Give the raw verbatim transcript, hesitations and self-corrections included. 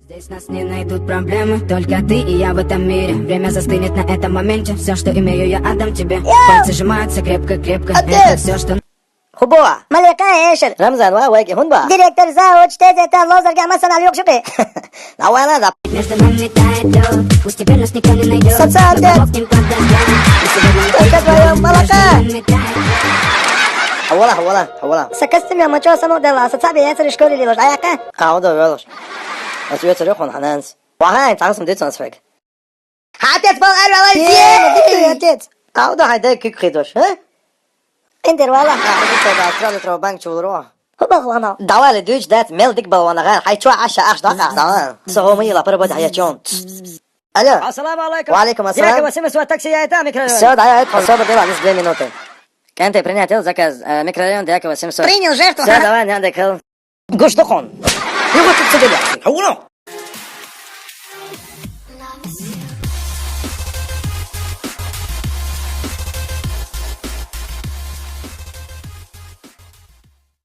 Здесь нас не найдут проблемы, только ты и я в этом мире. Время застынет на этом моменте, все, что имею, я отдам тебе. Пальцы сжимаются крепко-крепко, это все, что... Хуба! Малека эшер! Рамзан ва вайки хунба! Директор за очтезе та лозарга масана лёкшипе. Навана да. Между нами тает лёд, пусть теперь нас никто не найдёт. Сацаде. Только твоё молоко. Хавала, хавала, хавала. Сакастим я мачо само дела, сацабе я цари школи лилош. Аяка? Аудо велош. Ас вецари хон хананс. Вахай, тагсум децанс фек. Хатец бал арвалай. Отец. Аудо хайда кик хидош, а? Интервала. Аудо да астрал тро банк чулро. Хуба хвана. Давай ле дюч дат мел дик балвана гар. Хай чуа аша аш да. Давай. Согоми ла пара бад хая чон. Алло. Ассаламу алейкум. Ва алейкум ассалам. Яка Васим сва такси я это микрорайон. Всё, да, я это особо дела, здесь две минуты. Кенте принятел заказ, э, микрорайон Дяка Васим сва. Принял жертву. Всё, давай, не надо кал. Гуш дохон. Его тут сидели. Хауно.